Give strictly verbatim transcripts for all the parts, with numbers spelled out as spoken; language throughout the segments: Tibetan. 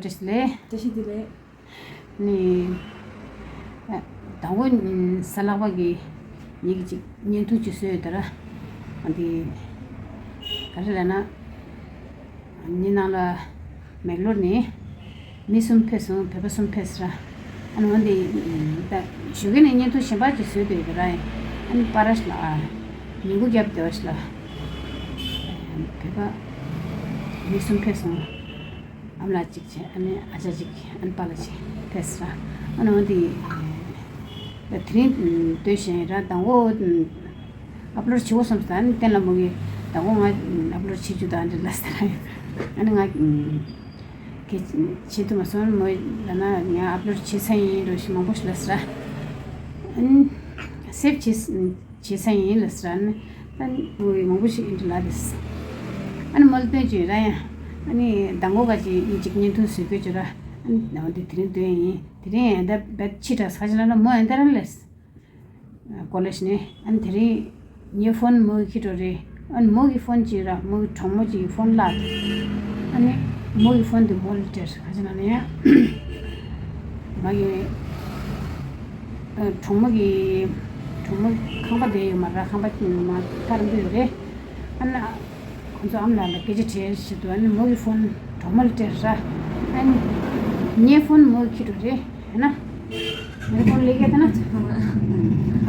བཀྲ་ཤིས་བདེ་ལེགས། བཀྲ་ཤིས་བདེ་ལེགས། ནི། ཨ། དང་པོ་ཨ་གཟའ་ལྷག་པ་གི་ཉིན་གྱི་ཅིག་བརྙན་ཐུང་ཅིག་བཟོས་ཡོད་དེ་ར། ཨ་འདི། ག་རེ་ལབ་ན། ཉིན་ནང་ལ་མེག་ལོར་ནས་མི་གསུམ་ཕེབས་སོང་། བོད་པ་གསུམ་ཕེབས་སོང་ར། ཨ་ནི་འོན་ཏེ་ད་ཞོགས་ཀས་ནས་བརྙན་ཐུང་གཞན་པ་ཅིག་བཟོས་བསྡད་ཡོད་ར། ཨ་ནི་པ་ར་ཤི་ལ་ཉིན་གུང་རྒྱབ་བསྡད་པ་ཞིག་ལ་བོད་པ་མི་གསུམ་ཕེབས་སོང་། ཨ་མ་ལགས་གཅིག་བྱས། ཨ་ནི་ཨ་ཅག་གཅིག་ཨ་ནི་པཱ་ལགས་གཅིག་ཕེབས་སོང་ར། ཨ་ནི་འོན་ཏེ་ད་དེ་རིང་སྡོད་བཞིན་ར། དང་པོ་ཨབ་ལོཌ་བྱེད་དགོས་བསམ་སོང་། ཨ་ནི་བསྟན་ལ་མོ་གིས་དང་པོ་ང་ཨབ་ལོཌ་བྱེད་རྒྱུ་དང་འདྲ་ལབ་སོང་ར། ཨ་ནི་ང་གི་བྱེད་ཐུབ་མ་སོང་། མོ་ལབ་ན་ངས་ཨབ་ལོཌ་བྱེད་ཚར་ཡིན་འགྲོ་ཞེས་མང་པོ་ཞིག་ལབ་སོང་ར། ཨ་ནི་སེབ་བྱེད་བྱེད་ས་ཡིན་ལབ་ཟེར་ཨ་ནི། ཨ་ནི་མོ་ཡིས་མང་པོ་ཞིག་ཨིན་དྲི་ལབ་རེད། ཨ་ནི་མོ་ལ་སྟོན་བྱུང་ར། ཡང་ཨ་ནི་མདང་དགོང་ཁ་ཅིག་ཨིན་ཅིག་བརྙན་ཐུང་བཟོ་དགོས་བྱུང་ར། ཨ་ནི་ནང་དེ་དེ་རིང་སྟོན་ཡིན། དེ་རིང་ཡང་ད་བད་ཕྱི་དྲགས་ཁ་ཅིག་ལབ་ན་མོ་ཡང་ད་རང་ལས་ཀོ་ལེ་ཇི་ནས། ཨ་ནི་དེ་རིང་ངའི་ཕོན་མོ་གིས་ཁྱེར་འགྲོ་རེད། ཨ་ནི་མོ་གི་ཕོན་ཅིག་ར་མོ་གི་གྲོགས་མོ་ཅིག་གི་ཕོན་བརླག་འདུག་ཨ་ནི་མོ་གི་ཕོན་དེ་མོ་ལ་སྤྲད། ཁ་ཅིག་ལབ་ན་ཡང་ང་གི་ཨ་གྲོགས་མོ་གི་གྲོགས་མོ་ཁང་པ་དེ་ཡོད་མ་རེད། ཁང་པ་མ་ཐར་འདུག་ཡོད་རེད། ཨ་ནི་ཁོང་ཚོ་ཨ་མ་ལགས་ལ་སྐད་ཆ་དྲིས་བྱེད་དུས་ཨ་ནི་མོ་གི་ཕོན་གྲོགས་མོ་ལ་སྤྲད་ར། ཨ་ནི་ངའི་ཕོན་མོ་གིས་ཁྱེར་འགྲོ་རེད། है ना? मेरे को लेके था ना।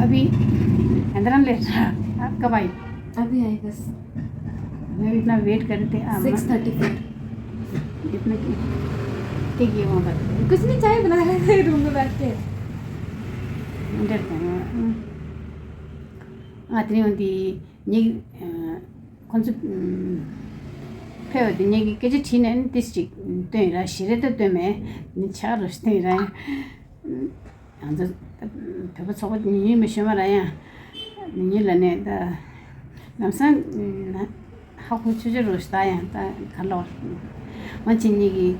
अभी अंदर ले रहा। आप कब आई? अभी आई बस। मैं इतना वेट कर रही थी। Six thirty four. इतना क्या, क्या किया वहाँ पर? कुछ नहीं, चाय बना रहे थे रूम में बैठ के। अंदर था। ང་དེ་རིང་འདི་ངས་ཁོང་ཚོ་ཕེབས་པ་དེ་ངས་སྐད་ཆ་དྲིས་ནས་ཏིས་ཅིག་སྟོན་ར། ཞེ་རེ་ད་སྟོན་མེད་ནི་ཆག་རོ་སྟོན་ར། ང་ཚོ་བོད་པ་ཚོགས་པ་ཉིན་ཉིན་མི་ཤོད་མ་ར། ཡང་ཉིན་ཉིན་ལ་ནས་ད་ལམ་སང་ཧ་གོ་ཆོག་ཆོག་རོ་ཞིག་ད་ཡང་ད་ག་ལོ་ང་ཅི་ཉིད་ཀྱིས་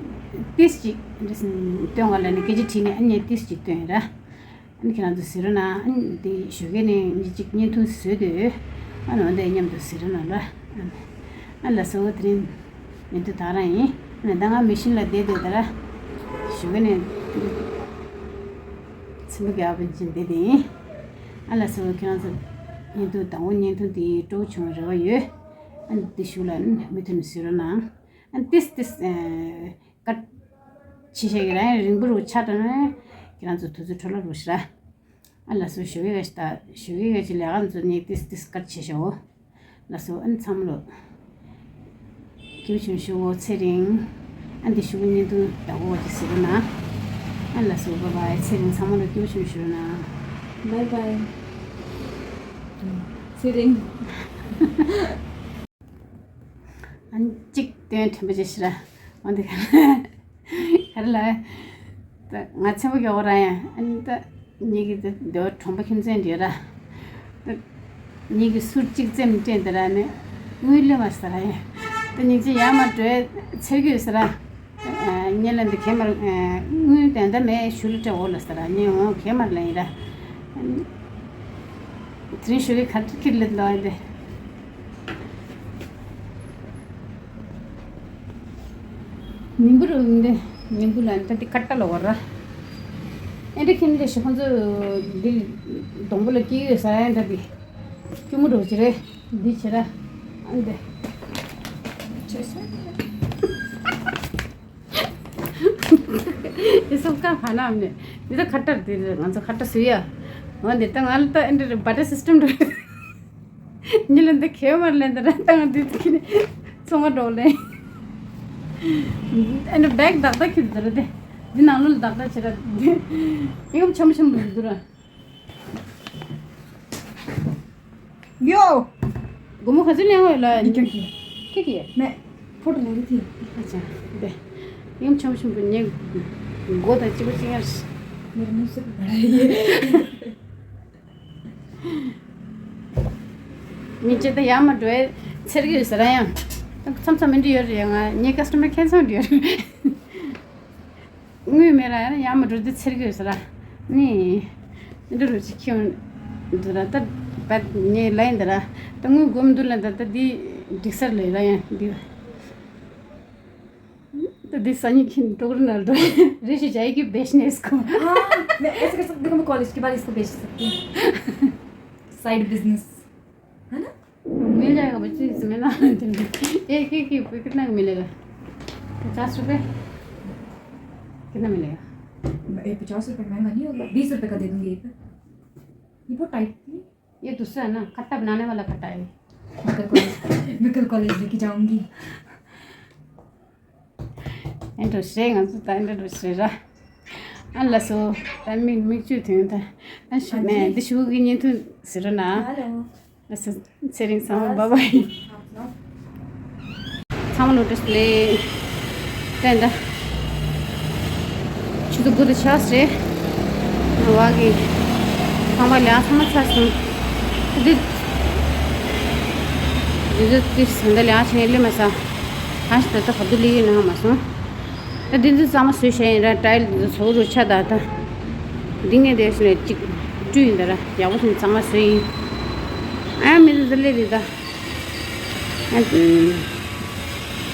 ཏིས་ཅིག་སྟོན་ག་ལ་ནས་སྐད་ཆ་དྲིས་ནས་ཨ་ནི་ཏིས་ཅིག་སྟོན་ར། ཨ་ནི་ཁྱེད་རང་ཚོ་གཟིགས་རོགས་གནང་། ཨ་ནི་འདི་ཞོགས་ཀས་ནས་ངས་ཅིག་བརྙན་ཐུང་བཟོས་དུས་ཨ་ནི་འོ་འདི་མཉམ་དུ་གཟིགས་རོགས་གནང་ལ། ཨ་ལ་སོ་དེ་རིང་མི་འདུག་ད་རང་ཡིན། ཨ་ནི་ད་ང་མེ་ཤིན་ལ་བསྡད་དེ་ད་ར་ཞོགས་ཀས་ནས་ཚིམ་པ་རྒྱག་པ་ཅིག་བསྡད་དེ་ཡིན། ཨ་ལ་སོ་ཁྱེད་རང་ཚོ་བརྙན་ཐུང་དང་པོ་བརྙན་ཐུང་དེ་སྤྲོ་བྱུང་རེ་བ་ཡོད། ཨ་ནི་འདི་ཞུ་ལ་ཨ་ནི་མུ་མཐུད་ནས་གཟིགས་རོགས་གནང་། ཨ་ནི་ཏིས་ཏིས་ཀ་ཆེ་ཤེལ་གྱི་རང་རིང་པོ་རུ་ཆགས་འགྲོ་ན་ཁྱེད་རང་ཚོ་དུས་ཚོད་འཕྲོ་བརླག་རུ་ཤི་ར། ཨ་ལ་སོ་ཞོགས་ཀས་ད་ཞོགས་ཀས་ཀྱི་ལས་ཀ་ཚོ་ནི་ཏིས་ཏིས་ཀ་ཆེ་ཤོ། ལ་སོ་ཨ་ནི་ཚང་མ་ལོ། སྐྱིད་པོ་བྱུང་ཞུ་འོ་ཚེ་རིང་། ཨ་འདི་ཞུ་གི་བརྙན་ཐུང་ད་འོ་ཅི་ཟེར་ན། ཨ་ལ་སོ་བྷའི་བྷའི། ཚེ་རིང་། ཚང་མ་ལོ་སྐྱིད་པོ་བྱུང་ཞུ་ན། བྷའི་བྷའི། ཚེ་རིང་། ཨ་ནི་གཅིག་སྟོན་དྲན་པ་བྱེད་ཤི་ར། འོ་འདི་ག་རེ་ལ། ད་ང་ཚེ་མོ་གི་འོ་ར་ཡང་ཨ་ནི་ད་ཉིད་ཀྱི་ད་འདི་བ་གྲོང་པ་ཁྱིམ་མཚེས་འདི་ར། ད་ཉིད་ཀྱི་ཟུར་གཅིག་རྩེམ་སྤྲད་འདི་ར་ནི་དངུལ་ལེན་མ་ས་ར་ཡང་། ད་ཉིད་ཀྱི་ཡར་མར་འགྲོའི་ཚེར་གྱི་ཡོད་ས་ར། ཉེ་ལ་འདི་གས་མར་དངུལ་དོན་དག་མེད་ཞུ་ལ་སྤྲད་འོ་ལ་ས་ར་ཉེ་འོང་གས་མར་ལ་ཡིན་ར། དེ་རིང་ཞོགས་ཀས་ག་ཁྱེར་ལེད་ལོ་ཡིན་ཏེ། ཉིན་པོ་རུ་འདི་ཉིན་པོ་ལ་འདི་འདི་ཀ་ཏ་ལ་བར་ར། ཨེ་འདྲ་ཁྱིམ་འདི་ཞིག་ཁོང་ཚོ་འདི་སྡོང་པོ་ལ་སྐྱེས་ཡོད་ས་ཡ་འདྲ་འདི་སྐྱུར་མོ་འདྲ་བོ་ཅིག་རེད། འདི་བྱེད་ར་ཨ་འདི། ཨེ་སོ་ཀ་ཕ་ནམ་ནས་འདི་ད་ཁ་ཏར་འདི་རེད། ང་ཚོ་ཁ་ཏར་སུ་ཡ། འོ་འདི་ད་ང་ལ་ད་ཨེ་འདྲ་རེད། བ་ཏྲ་སིས་ཊེམ་འདྲ་རེད། ཉི་ལ་འདི་ཁེ་མར་ལེན་ད་ར་ད་ང་འདི་ཚོ་ཁྱེར་ནས་ཚོང་ང་འགྲོ་ལེ། ཨེ་འདྲ་བེག་བདག་ད་ཁྱེར་འདི་ར་དེ། འདི་ནང་ལོགས་ལ་བདག་ད་བྱེད་ར་དེ། ཡི་གམ་ཆམ་ཆམ་འདུག་འདུག་ར། यो। गोमो खजूर ले आओ ला। ये क्या किया? क्या किया? मैं फोटो ले रही थी। अच्छा, दे। ये हम छम छम को ने गोदा चिको चिंगस। मेरे मुंह से बड़ा है ये। ཉིན་གཅིག་ད་ཡར་མར་འགྲོ་ཡ་ཚེར་གི་ཡོད་ས་ར་ཡང་། མཚམས་མཚམས་མི་འདྲི་ཡོད་རེད། ཡང་ང་ངའི་ཀ་སི་ཊ་མར་ཁྱད་མཚར་འདྲི་ཡོད་རེད། དངུལ་མེད་ལ་ཡང་ན་ཡར་མར་འགྲོ་དུས་ཚེར་གི་ཡོད་ས་ར། ནི་འདི་རུ་ཅིག་ཁྱོད་འདི་ར་ད་བད་ངའི་ལ་ཡིན་འདི་ར་ད་དངུལ་སྒོམ་འདུག་ལ་ད་ད་འདི་འགྲིག་ས་རེད་ལ་ཡང་འདི། འདི་སང་ཉིན་ཁྱེད་འགྲོ་གི་རེད་ན་འགྲོ། རེ་ཞིག་བྱ་ཡི་གི་བེ་ཤི་ནེ་སི་ཁོ། हाँ, मैं ऐसे कर सकती हूँ, देखो, मैं कॉलेज के बाद इसको बेच सकती हूँ। साइड बिजनेस, है ना? मिल जाएगा बच्ची, इसमें ना। एक एक की कितना मिलेगा? पचास रुपए। कितना मिलेगा? ए, पचास रुपए महंगा नहीं होगा, बीस रुपए का दे दूंगी एक। ये बहुत टाइट थी। ये दूसरा है ना, खट्टा बनाने वाला खट्टा है। मैं कल कॉलेज, मैं कल कॉलेज लेके जाऊंगी। ཨེ་འགྲོ་ཤེས། ང་ཚོ་ད་ཨེ་འགྲོ་ཤེས་ར། ཨ་ལ་སོ། ད་མིག་མིག་ཆུ་ཐོན་ད། ཨ་ཤི་ནས་འདི་ཤུ་གི་བརྙན་ཐུང་ཟེར་རོ་ན། ཧ་ལོ། ལ་སོ། ཚེ་རིང་ཚང་མ་བཱའི་བཱའི། ཚང་མ་ལོ་ཏྲེས་ལེ། ཏན་ད། ཆུ་ཚོད་དགུ་དང་ཕྱེད་རེད། བ་གི། ཚང་མ་ལས་ཚང་མ་ཚར་སོང་། འདི། འདི་ཚོ་ཏི་ཟན་ད་ལས་ཆེན་ལས་མ་ས། ཧ་ཤི་ད་ད་ག་དུ་ལི་ཡིན་ན་མ་སོང་། ད་འདི་ཚོ་གཙང་མ་བཟོས་བྱས་ཡིན་ར། ཊའིལ་འདི་ཚོ་བཟོ་རུ་ཆ་ད་ད། འདི་ངས་དེ་སོང་ནས་གཅིག་བཀྲུས་ཡིན་ད་ར། ཡག་པོ་སོང་གཙང་མ་བཟོས་ཡིན། ཨ་མི་ཚོ་ད་ལས་རེད་ད། ཨ།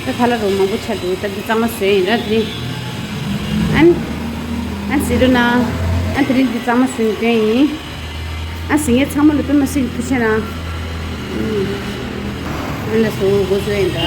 ད་ཁ་ལག་རོ་མང་པོ་ཆགས་འདུག་ད་འདི་གཙང་མ་བཟོས་ཡིན་ར་དེ། ཨན། ཨན་ཟེར་རོ་ན། ཨན་དེ་རིང་འདི་གཙང་མ་བཟོས་ཡིན་སྟོན་ཡིན། ཨ་ཟེར་ངས་ཚང་མ་ལ་དཔེ་མ་སྲིད་ཀྱི་ཐུགས་ཆེ་གནང་། ཨན་ལ་སོ་འགོ་བཟོས་ཡིན་ད།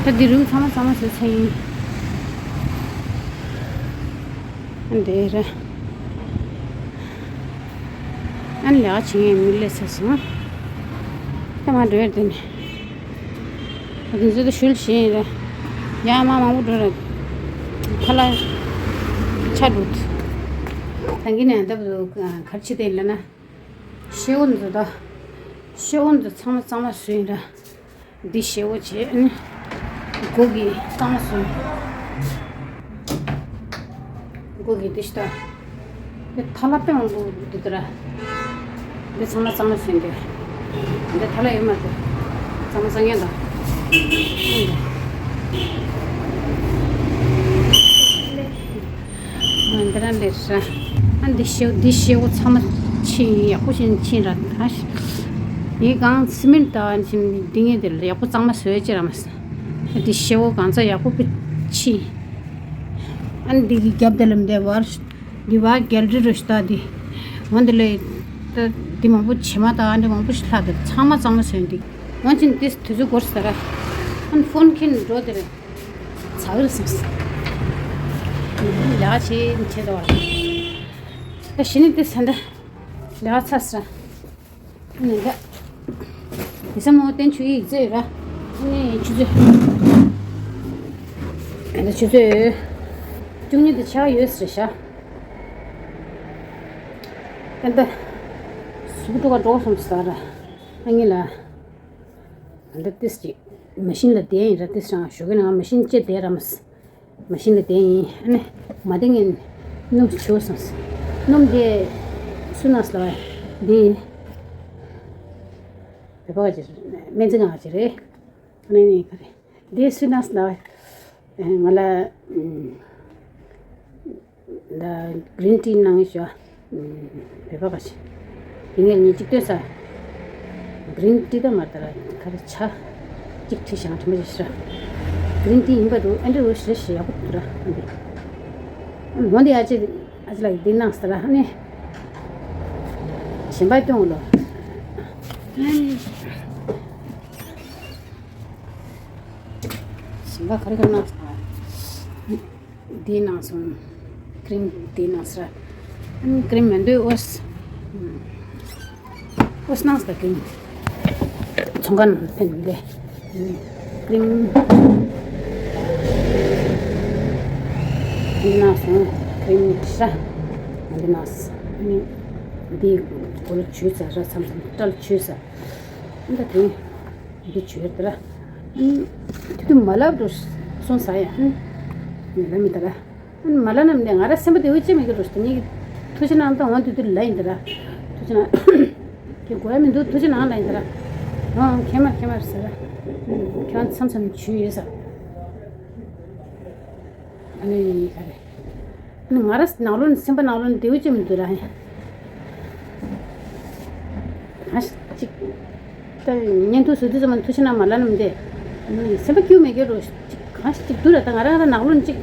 ད་འདི་རུ་ཚང་མ་གཙང་མ་བཟོས་ཚར་ཡིན། ཨ་འདི་ར། ཨ་ནི་ལས་ཀ་བྱེད་མཁན་མི་སླེབས་ཚར་སོང་། ད་མ་འགྲོ་ཡར་དེ་ནས། ཨ་དེ་ཚོ་ད་ཞུལ་བྱེད་ཡིན་ར། ཡར་མར་མང་པོ་འགྲོ་ར། ཁ་ལག་ཆགས་འགྲོ། ད་གིན་ནས་ད་གར་ཆེ་དེ་ལ་ན། ཤེའུ་འདི་ད། ཤེའུ་འདི་ཚང་མ་གཙང་མ་བཟོས་ཡིན་ར། འདི་ཤེའུ་བྱས་ཨ་ནི། སྒོ་གི་གཙང་མ་བཟོས། སྒོ་གི་འདི་ཤི་ད། འདི་ཐ་ལ་དཔེ་མང་པོ་འདུག་ད་ར། འདི་ཚང་མ་གཙང་མ་བཟོས་ཡིན་ཏེ། འདི་ཐ་ལ་ཡོད་མ་རེད། གཙང་མ་གཙང་ཡིན་ད། འདི་རང་ལས་ར། ཨ་འདི་ཤེའུ་འདི་ཤེའུ་ཚང་མ་ཕྱིན་ཡག་པོ་ཞིག་ཕྱིན་ར། ད་ཡིན་གང་སི་མེན་ད་ཕྱིན་འདི་ངས་འདི་ལ་ཡག་པོ་གཙང་མ་བཟོས་ཅི་ར་མ་ཟ། འདི་ཤེའུ་གང་ཚ་ཡག་པོ་ཕྱིན། ཨ་འདི་གི་རྒྱབ་དེ་ལ་འདི་བར་འདི་བར་གལ་རི་རུ་ཤི་ད་འདི་འོན་འདི་ལས་ད་འདི་མང་པོ་བྱེ་མ་ད་ཨ་འདི་མང་པོ་ཞིག་ལྷག་འདི་ཚང་མ་གཙང་མ་བཟོས་འདི་འོན་ཕྱིན་འདི་དུས་ཚོད་འགོར་ས་ར། ཨ་ཕོན་ཁྱེར་འགྲོ་དེ་རེད། ཚ་གི་རེད་སེམས། ལས་ཀ་བྱེད་བྱེད་དོ། ད་གཞི་ནས་དེ་ས་འདྲ་ལས་ཀ་ཚ་ས། ནས་ད། དེ་ས་མོ་བསྟན་ཆུ་ཡིག་རྩེ་ར། ནས་ཆུ་ཚོད། ད་ཆུ་ཚོད། བཅུ་གཉིས་དང་ཆ་ཡོད་ཟེར་ཤག་ད་ད། སུ་ཀྲུ་ག་འགྲོ་སོང་ས་ར། ཨ་ནི་ལ། ད་ལྟ་ཏིས་ཅིག་མ་ཤིན་ལ་བསྡད་ཡིན་ར། ཏིས་རང་ཞོགས་ཀས་ནང་མ་ཤིན་ཅེ་བསྡད་ར་མ་སི། མ་ཤིན་ལ་བསྡད་ཡིན། ཨ་ནི་མ་བསྡད་ངན་སྣུམ་ཆེ་བོ་སོང་སི། སྣུམ་དེ་སུ་ནང་སི་ལ་བ་འདི་བོད་པ་ག་ཅི་སྨན་རྩིས་ཁང་ག་ཅི་རེད། ཨ་ནི་ནི་ག་རེ་འདི་སུ་ནང་སི་ལ་བ་ང་ལ། ད་གི་རིན་ཊི་གནང་ཞོ། བོད་པ་ག་ཞིག་ཡིན་ངེས་ཉིན་གཅིག་སྟོན་ས། གི་རིན་ཊི་ད་མ་ད་ར་ཁ་རི་ཆ། གཅིག་ཁྲི་ཞང་ཁྲི་མ་ཞིག་ཤ། གི་རིན་ཊི་ཡིན་པ་འདུག་ཨ་འདྲ་འུ་ཞེ་ཞེ་ཡག་པོ་འདུག་ར་ཨ་འདི། འོན་ཏེ་ཨ་ཅེ་ཨ་ཅེ་ལ་འདི་གནང་ས་ར་ཨ་ནི། གཞན་པ་སྟོན་འོ་ལོ། ཞིམ་པ་ག་རེ་ག་རེ་གནང་སོང་། འདི་གནང་སོང་། ཀྲིམ་འདི་གནང་སོང་། ཀྲིམ་མི་འདུག་ཨོས། ཨོས་གནང་སོང་ཀྲིམ། ཚོང་ཁང་ནང་ཕན་འདི། ཀྲིམ། འདི་གནང་སོང་། ཀྲིམ་ཤ། འདི་གནང་སོང་། འདི་གོ་ལ་བྱུས་ས་ར་མཚམས་མཚམས་སྐྲ་ལ་བྱུས་ས། ཨ་ད་དེ། འདི་བྱོས་དེ་ར། ཨ་ནི། དེ་དུས་མ་ལབ་འགྲོ་སོང་ས་ཡ། ཨ་ནི། ལབ་མི་དེ་ར། ཨ་ནི་མ་ལབ་ན་མི་འདི་ང་ར་སེམས་པ་བདེ་བོ་ཅི་མི་དགེ་འགྲོ་སོང་། ངེད་ཀྱི་ཐུགས་རྗེ་གནང་དང་འོང་དུས་དུས་ལ་ཡིན་དེ་ར། ཐུགས་རྗེ་གནང་། དེ་དགོས་ཡ་མི་འདུག་ཐུགས་རྗེ་གནང་ལ་ཡིན་དེ་ར། འོང་ཁེ་མ་ཁེ་མ་ཟེར་ར། ཁྱེད་རང་མཚམས་མཚམས་བྱུས་ཡོད་ས། ཨ་ནི་ག་རེ། ང་ར་ནང་ལོགས་ནས་སེམས་པ་ནང་ལོགས་ནས་བདེ་བོ་ཅིག་མི་འདུག་ར། ང་ཅིག་ད་བརྙན་ཐུང་བཟོ་དུས་ཙམ་པ་ཐུགས་རྗེ་གནང་མ་ལབ་ན་མི་འདི། སེམས་པ་སྐྱིད་མེད་ཀྱི་རོ་ཅིག་གང་ཞིག་ཅིག་འདུག་ར། ད་ང་རང་ར་ནང་ལོགས་ནས་ཅིག་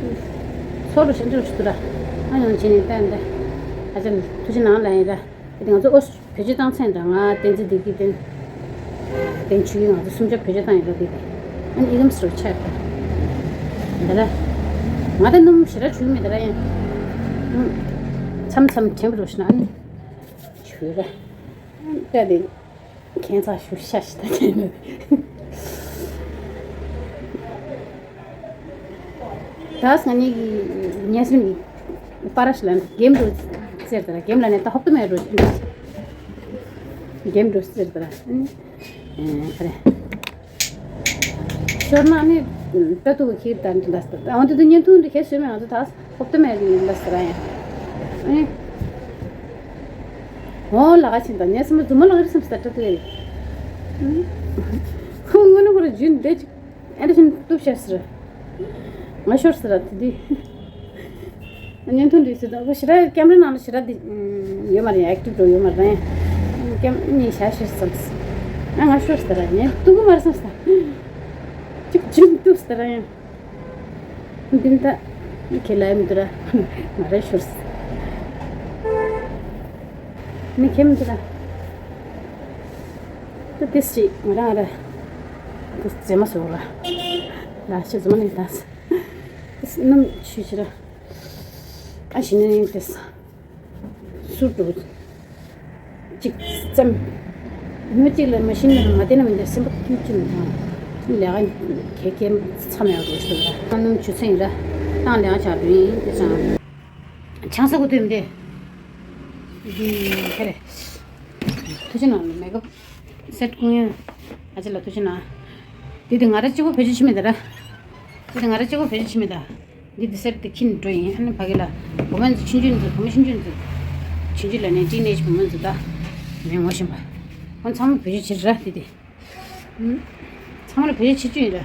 ཚོར་རོ་ཞེ་འདྲ་རོ་ཞིག་འདུག་ར། ང་ཡང་བྱས་ནས་ད་འདི་ཨ་ཅག་ཐུགས་རྗེ་གནང་ལབ་ཡིན་ར། དེ་ང་ཚོ་ཨོ། བེད་སྤྱོད་བཏང་ཚེ་འདྲ་ང་བསྟན་འཛིན་བདེ་སྐྱིད་བསྟན། བསྟན་ཆོས་ཀྱི་ང་ཚོ་གསུམ་ཆ་བེད་སྤྱོད་བཏང་ཡོད་པ་དེ། ཨ་ནི་ཨི་ལམ་སོ་ཆགས་པ། འདི་ལ། ང་ད་སྣུམ་ཞེ་དྲག་བྱུག་མེད་ད་ར་ཡང་། མཚམས་མཚམས་དྲན་པ་རོ་ཞིག་ན་ཨ་ནི། བྱུག་ར། ཨ་ནི་ད་དེ། ཁྱད་མཚར་ཞུ་ཤ་ཞིག་ད་དྲན་པ། ད་སང་ཉིན་གྱི་ཉལ་སོང་གི་པ་ར་ཤི་ལན་གེམ་རུ་ཟེར་ད་ར། གེམ་ལ་ནས་ད་ཧོབ་ཏུ་མེད་རུ་གེམ་རུ་ཟེར་ད་ར། ཨ་ནི་ཨེ་ཁ་རེ་ཤོར་ན་ནི་ལྟ་ཐུག་གི་ཁྱེར་ད་འདི་ལ་ཟེར་ད། འོན་ཏེ་དུ་བརྙན་ཐུང་འདི་ཁྱེར་སོས་མེད། ང་ཚོ་ད་ཧོབ་ཏུ་མེད་རུ་ལ་ཟེར་ཡ། ཨ་ནི་འོ་ལ་ག་ཕྱིན་ད་ཉལ་སོང་མ་རྫུན་མ་ལ་ག་རེ་སེམས་ད་ལྟ་ཐུག་ཡ་རེད། ཁོ་དངོས་གནས་ཁོ་ར་རྒྱུན་འདི་ཅིག་ཨ་འདྲ་བཞིན་གཏུབ་ཤར་ཟེར། ང་ཤོར་ཟེར་དེ་དུས། བརྙན་ཐུང་འདྲ་ཟེར་དང་ཁོ་ཞེ་དྲག་ཀེམ་ར་ནང་ལ་ཞེ་དྲག་འདི་ཡོད་མ་རེད། ཨེག་ཊིབ་འགྲོ་ཡོད་མ་རེད། ཀེམ་ནི་ཤ་ཤར་བསམ། ཨ་ང་ཤོར་ཟེར་ཡིན་གཏུབ་གི་མ་རེད་བསམ་ས། ཅིག་ཅིག་གཏུབ་ཟེར་ཡིན། འདི་ད་ཁྱེད་ལ་མི་འདུག་ར། ང་ར་ཤོར་ཟེར། ནི་ཁྱེད་མི་འདུག་ར། ད་དེ་སྲིད་ང་རང་ར། དེ་རྫས་མ་བཟོ་ར། ལ་ཤ་རྫས་མ་ནི་ད་སྣུམ་ཆུ་ཞིག་ར། ཨ་ཞི་ནི་དེ་སུར་འགྲོ་གཅིག་ཙམ། ཉོ་གཅིག་ལ་མ་ཤི་ནི་མ་བསྟན་ན་མི་འདི་སེམས་པ་ཐུགས་ཀྱི་མི་ཐང་། ལས་ཀ་གེ་གེ་མཚམས་ཡག་འགྲོ་ཞིག་ར། སྣུམ་ཆུ་ཚན་ར། ཏང་ལས་ཀ་བྱ་འགྲོ་ཡིན་དེ་ཙང་། ཆང་ས་གོ་དུས་མི་འདི། འདི་ཁ་རེ། ཐུགས་རྗེ་གནང་། མེག་ཨབ་སེ་ཊི་ཀུན་ཡང་ཨ་ཅེ་ལ་ཐུགས་རྗེ་གནང་། འདི་དེ་ང་ར་གཅིག་པོ་བེད་སྤྱོད་བྱེད་མི་འདི་ར། འདི་དེ་ང་ར་གཅིག་པོ་བེད་སྤྱོད་བྱེད་མི་ད། འདི་དེ་སེ་ཊི་དེ་ཁྱིན་འགྲོ་ཡིན། ཨ་ནི་ཕ་གི་ལ་བུ་མོ་ཚོ་ཆུང་ཆུང་ཚོ་བུ་མོ་ཆུང་ཆུང་ཚོ་ཆུང་ཆུང་ལ་ནས་ཏིན་ཨེཇ་བུ་མོ་ཚོ་ད་མི་ངོ་ཤེས་པ། ཁོང་ཚང་མ་བེད་སྤྱོད་བྱེད་ར་འདི་དེ། ཚང་མ་ལ་བེད་སྤྱོད་བྱེད་རྒྱུ་ཡིན་ར།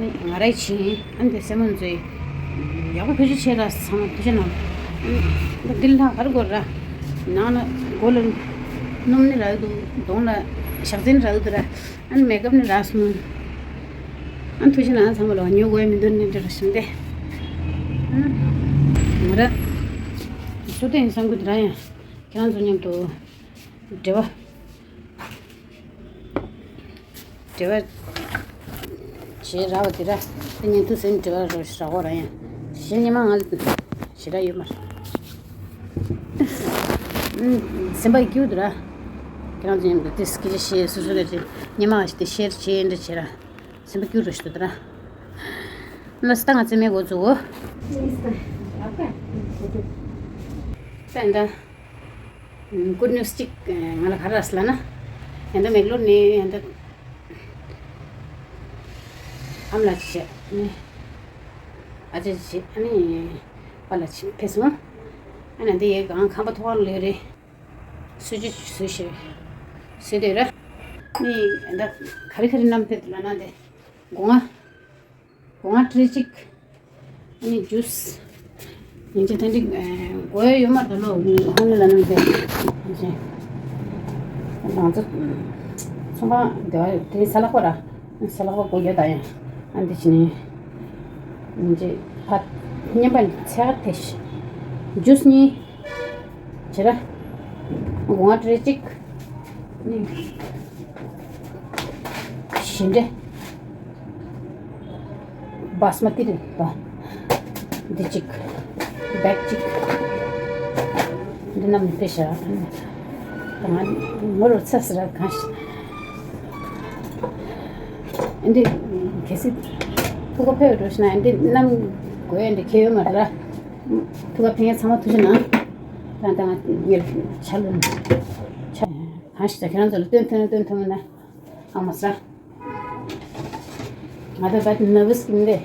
ནི་ང་རའི་བྱིན། ཨ་ནི་དེ་སེ་མོ་ཚོས་ཡག་པོ་བེད་སྤྱོད་བྱེད་ར། ཚང་མ་ཐུགས་རྗེ་གནང་། ཨ་ནི་འདི་ལྷག་ག་རེ་དགོས་ར། ནང་ལ་སྒོ་ལ་སྣུམ་ནི་རག་འདུག་གདོང་ལ་ཞག་རྩི་ནི་རག་འདུག་ར། ཨ་ནི་མེག་ཨབ་ནི་རག་སོང་། ཨ་ནི་ཐུགས་རྗེ་གནང་ཚང་མ་ལ་ཉོ་དགོས་མི་འདུག་ནི་འདྲ་ར་ཞིམ་སྟེ། ཨ་ནི་ང་ར་སུ་དེ་ཡིན་བསམ་གི་འདུག་ར། ཡང་ཁྱེད་རང་ཚོ་མཉམ་དུ་འབྲེལ་བ། འབྲེལ་བ་བྱེད་ར་བ་དེ་ར། དེ་ཉིན་དུ་ཟིན་འབྲེལ་བ་རོ་ཞེ་དྲག་ར་ཡང་། གཞན་ཉི་མ་ང་ལ་ཞེ་དྲག་ཡོད་མ་རེད། སེམས་པ་སྐྱིད་པོ་འདུག་ར། ཁྱེད་རང་ཚོ་མཉམ་དུ་དེ་སྐད་ཆ་བཤད། སོ་སོ་ལ་དེ་ཉི་མ་ང་ཞིག་དེ་ཤེར་བྱེད་འདྲ་བྱེད་ར། སེམས་པ་སྐྱིད་པོ་རོ་ཞིག་འདུག་ར། ལ་སི་ཏ་ང་རྩེ་མའི་འགོ་འཛུགས། ད་ཡིན་ད། གུད་ནིའུ་སི་གཅིག་ང་ལ་ག་རེ་རག་ལབ་ན། ཡང་ད་མེག་ལོར་ནས་ཡང་ད་ཨ་མ་ལགས་བྱས་ནས་ཨ་ཅག་བྱས་ཨ་ནི་པཱ་ལགས་བྱས་ཕེབས་སོང་། ཨ་ནི་འདི་ཡའི་སྒང་ཁང་པ་ཐོག་ལ་ལོས་རེད། གསོལ་ཇ་བཟོས་ཤིག་བཟོས་དེ་ར། ནི་ཡང་ད་ག་རེ་ག་རེ་བསྣམས་ཕེབས་ལབ་ན་དེ་སྒོ་ང་། སྒོ་ང་ཊི་རེ་གཅིག་ཨ་ནི་ཇུས། ཡིན་གཅིག་ཐེངས་གཅིག་དགོས་ཡོད་མ་རེད་ལོ། ཧོང་ལི་ལ་ནང་དེ་ང་ཚོ་ཚོང་ཁང་དེ་བ་དེ་ས་ལག་པ་ར། ས་ལག་པ་དགོས་ཡོད་ད་ཡང་། ཨ་འདི་ཕྱི་ནས་ཡིན་གཅིག་ཕ་བསྙེན་པ་ཚེ་ག་དེ་ཞིག་ཇུས་གཉིས་བྱེད་ར། སྒོ་ང་ཊི་རེ་གཅིག་བཞི་འདྲ། བྷ་སི་མ་ཏི་རེད་པ། འདི་གཅིག་བེག་གཅིག་འདི་རྣམས་ནི་དཔེ་བཞག་ང་ངོ་རུ་ཚ་ཟེར་གང་ཞིག་འདི་གལ་སྲིད་ཕྲུ་གུ་ཕེབས་འགྲོ་ཤི་ན་འདི་རྣམས་དགོས་ཡ་འདི་ཁྱེད་ཡོད་མ་རེད་ལ། ཐུགས་ཁ་ཕན་ཡ་ཚང་མ་ཐུགས་རྗེ་གནང་། ད་ད་ང་ཉེར་ཆ་ལོན་ཆ་གང་ཞིག་ད་ཁྱེད་རང་ཚོ་ལ་སྟོན་ཐུབ་ན་སྟོན་ཐུབ་ན་ཨ་མ་ས། ང་ད་ད་ནར་བས་ཀིན་ལེ།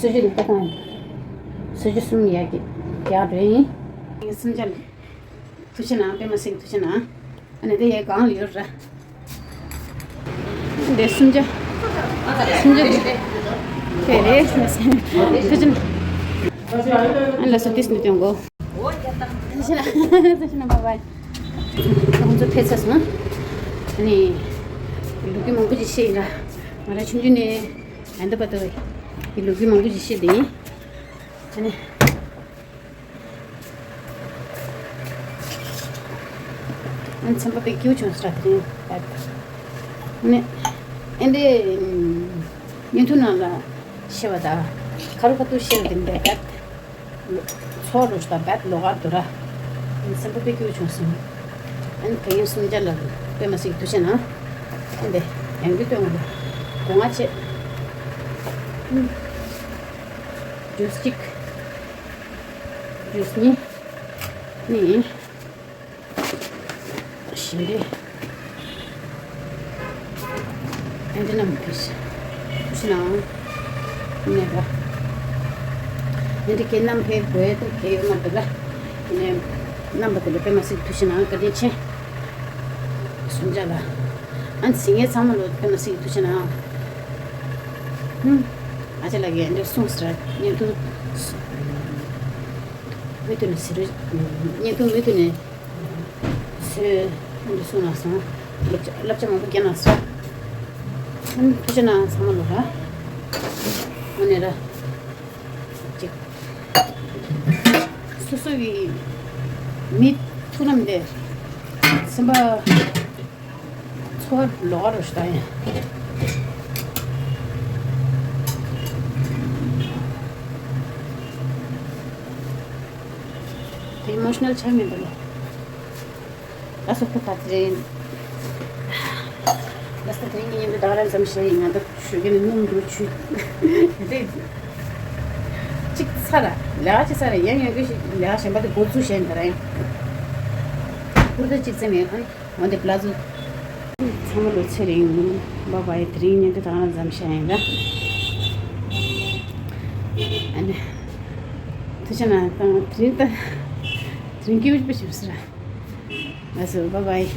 སུ་ཅི་ད་ད་སུ་ཅི་གསུམ་ཡ་གི་རྒྱག་འགྲོ་ཡིན། ངས་སུམ་ཅ་ལེ། ཐུགས་རྗེ་གནང་པད་མ་སིང་ཐུགས་རྗེ་གནང་། ཨ་ནི་དེ་ཡའི་གང་ཡོད་ར། འདི་སུམ་ཅ། སུམ་ཅ་དེ་རེད། ཐུགས་རྗེ་གནང་། ཨ་ལ་སོ་ཏིས་ནི་སྟོན་གོ། ཐུགས་རྗེ་གནང་། ཐུགས་རྗེ་གནང་། བའི་བའི། ཁོང་ཚོ་ཕེབས་ཚར་སོང་། ཨ་ནི། ལོ་རྒྱུས་མང་པོ་ཅིག་བཤད་ཡིན་ལ། ང་རང་ཆུང་ཆུང་ནས་ཨ་འདི་བར་དུ་ཡི་ལོ་རྒྱུས་མང་པོ་ཅིག་བཤད་དེ་ཡིན། ཨ་ནི། ཨ་ཚན་པ་དཔེ་སྐྱིད་པོ་བྱུང་ས་རེད་ད། ནི། ཨེ་འདི། བརྙན་ཐུང་ནང་ལ་བཤད་པ་ད། ཁ་རུ་ཁ་ཐུག་བཤད་པ་དེ་འདྲ་ད། ཚོགས་རུ་ད་བད་ལོག་གར་དུ་ར། ཨ་ཚན་པ་དཔེ་སྐྱིད་པོ་བྱུང་སོང་། ཨ་ནི་དེ་ཡིན་སུམ་ཅ་ལ་དཔེ་མ་སྲིད་ཐུགས་རྗེ་གནང་། ཨ་འདི། ཡང་རྒྱུ་སྟོན་ང་ལ། དགོངས་པ་ཆེ། ཇུས་གཅིག་ཇུས་གཉིས། ནི། ཞིམ་པས། ཨེ་འདི་རྣམས་ཕེབས་ཤིག་ན། ནས་པ། ཨེ་འདི་ཁྱེད་རྣམས་ཕེབས་དགོས་དུ་ཁྱེད་ཡོད་མ་འདུག་ལ། ནས། རྣམ་པ་དེ་ལ་དཔེ་མ་སྲིད་ཐུགས་རྗེ་གནང་། བཀའ་དྲིན་ཆེ། སུམ་ཅ་ལ། ཨ་ཚིག་ངན་ཚང་མ་ལོ་དཔེ་མ་སྲིད་ཐུགས་རྗེ་གནང་། ཧུམ། ཨ་ཅེ་ལགས་ཀྱིས་འདི་གསུངས་ཟེར་བརྙན་ཐུང་། མུ་མཐུད་ནས་ཟེར། བརྙན་ཐུང་མུ་མཐུད་ནས་བཟོས། འདི་གསུངས་གནང་སོང་། བསླབ་བྱ་བསླབ་བྱ་མང་པོ་བསྐྱལ་གནང་སོང་། ཨ་ནི་ཐུགས་རྗེ་གནང་ཚང་མ་ལོ་ར། དངོས་གནས་ར། ཅིག་སོ་སོ་གི་མི་ཐུགས་ལམ་དེ་སེམས་པ་ཚོར་ལོག་རུ་ཤི་ད་ཡིན། དེ་ཨི་མོ་ཤི་ནལ་ཆགས་མེད་པ་ལ། ལ་སོགས་པ་ད་དེ་རིང་། ལ་སོགས་དེ་རིང་གི་ཉིན་དུ་ད་ག་རང་ཙམ་བཤད་ཡིན། ང་ད་ཞུ་གི་ནི་སྣུམ་འདུག་ཆུ། དེ། གཅིག་ཚ་ར། ལས་ཀ་གཅིག་ཚ་ར་ཡང་ཡང་གི་ཞིག་ལས་ཀ་གཞན་པ་དེ་འགོ་ཚུགས་བཤད་ཡིན་ད་ར་ཡིན། ཧུར་ཐག་གཅིག་ཙམ་ཡིན་ཨ། འོན་ཏེ་པ་ལ་ཟུ། ཚང་མ་ལོ་ཚེ་རིང་། བ་བའི་དེ་རིང་ཉིན་དུ་ད་ག་རང་ཙམ་བཤད་ཡིན་ད། ཨ་ནི། ཐུགས་རྗེ་གནང་དང་དེ་རིང་ད། དེ་རིང་སྐྱིད་པོ་ཞིག་བྱུང་ཟེར། ལགས་སོ། བ་བའི།